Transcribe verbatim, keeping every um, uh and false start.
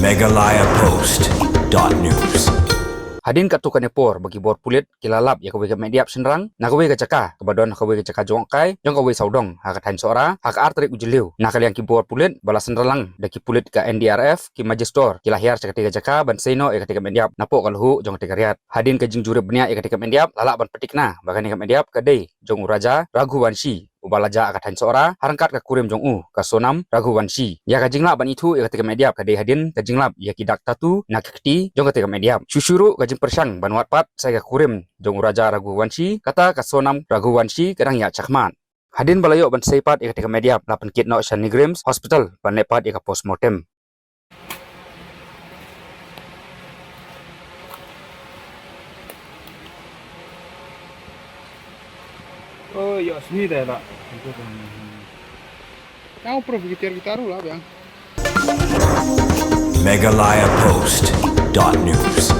Meghalaya Post dot news. Hadien katto katne por ba ki bor pulit ki la lap ïa kawei ka met ïap shynrang na kawei ka jaka kaba don ha kawei ka jaka jngohkai jong kawei sawdong ha ka thaiñ Sohra ha ka ar tarik u Jylliew. Na ka liang ki bor pulit ba la synran lang da ki pulit ka N D R F, ki Magistor ki la hiar sha katei ka jaka ban sei noh ïa katei ka met ïap napoh ka lhuh jong katei ka riat. Hadien ka jingjurip bniah ïa katei ka met ïap, la lah ban pynthikna ba kane ka met ïap ka dei jong u Raja Raghuvanshi, uba la jah ha ka thaiñ Sohra ha ryngkat ka kurim jong u, ka Sonam Raghuvanshi. Ïa ka jinglah ban ithuh ïa katei ka met ïap ka dei hadien ka jinglap ïa ki dak tattoo na ka kti jong katei ka met ïap. Shuh shuh ruh ka jingpyrshang ban wad pat sa ïa ka kurim jong u Raja Raghuvanshi, kata ka Sonam Raghuvanshi ka dang ïaid shakhmat. Hadien ba la ïoh ban sei pat ïa katei ka met ïap, la pynkit noh sha NEIGRIHMS Hospital ban leh pat ïa ka postmortem. Oh, ïohsngi de la. Yang pro gitar gitar la biang. Meghalaya Post dot news.